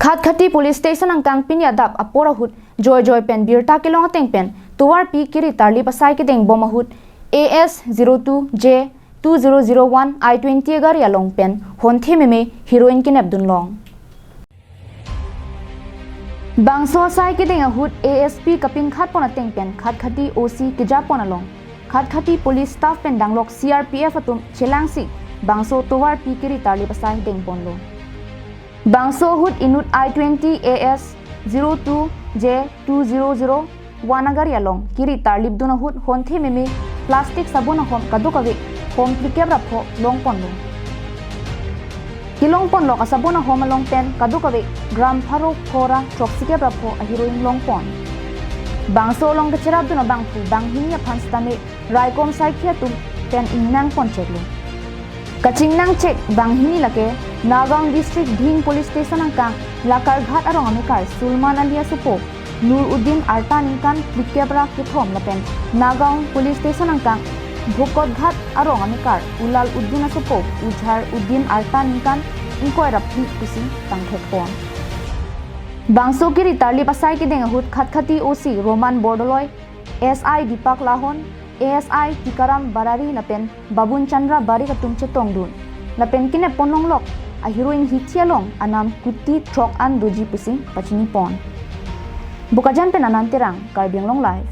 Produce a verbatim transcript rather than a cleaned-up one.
Khatkhati Police Station angkang pini adap apor ahut joijoi pen birta kelong ateng pen tovarpi kiri tarlip asai kedeng bom ahut A S zero two J two zero zero one I twenty agari along pen honthe meme heroin kenep dunlong. Bangso asai kedeng ahut A S P kapinkhat pon ateng pen Khatkhati O C keja pon along Khatkhati police staff pen danglok C R P F atum chelangsi bangso tovarpi kiri tarlip asai deng ponlo. Bangso ahut inut I twenty A S zero two J two zero zero one agari along kiri tarlip dun ahut honthe meme plastic sabon ahom kadokave hom phlikep ra pho long ponlo. Kelong ponlok asabon ahom along pen kadokave gram pharo phora throksikep ra pho aheroin long pon. Bangso along kacherap dun abangphu banghini aphan sitame raikom saikhi atum pen ingnang pon cheklo. Kachingnang chek banghini lake Nagaon District Dhing Police Station angkang Lakarghat arong amekar Sulman Ali asopo Nur Uddin arta ningkan phlikep ra kethom lapen Nagaon Police Station angkang Bhokotghat arong amekar Ulal Uddin asopo Ujhar Uddin arta ningkan ingkoi ra phli pusi tangthek pon. Bangso kiri tarlip asai kedeng ahut Khatkhati O C Roman Bordoloi, S I Deepak Lahon, A S I Tikaram Barari lapen Babun Chandra Barik atum chetong dun. Lapen kenep ponlonglok aheroin hithi along anam kuti throk an doji pusi pachini pon. Bokajan pen Anand Terang, Karbi Anglong Live.